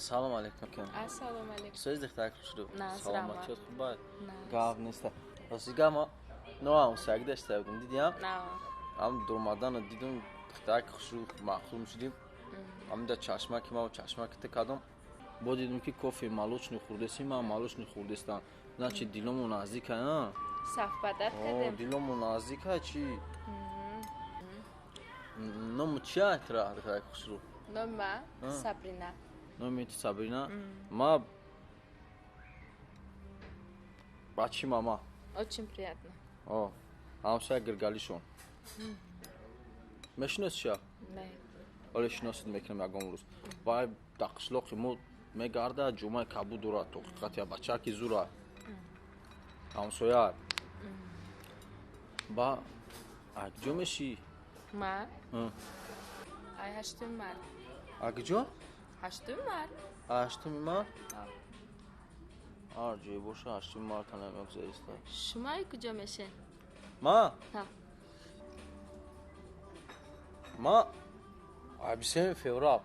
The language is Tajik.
Салом алейкум. Ассалому алейкум. Соз, духтарак хушрӯ. На, Саломатиёт хуб? На. Гап неста. Рости гап, ма ноам саг дашта будам, дидиам. На. Ам дуромадана дидум, духтарак хушрӯ, маъқул мешудим. Ам да чашмаки ма чашмаки ты кадом. Бо дидум, ки кофе молочный хӯрдеси, ман молочный хӯрдестам. Значит, дилому наздика, а? Совпадать О, кардем. Дилому наздика чи? Ному чия тра, духтарак хушрӯ? Номи ма А. Сабрина. Номи ту Сабрина? Ма бачи мама. Очень приятно. О, ҳамсоя Гиргалишон. Мешиносиша? Не. Оле шиносит мекунам ягон рӯз. Вай дар қишлоқи мо мегарда, ҷумъаи кабуд дорад, тоқиқати бачаки зура. Ҳамсоя. Ба акҷо мешӣ? Ма? А. Ай 8-уми март. Акҷо? 8-уми март. 8-уми март? А. Ҳар ҷое боша, 8-уми марта намегузариста. Шумо ай куҷо мешен? Ма? Ҳа. Ма ай 27-уми феврал.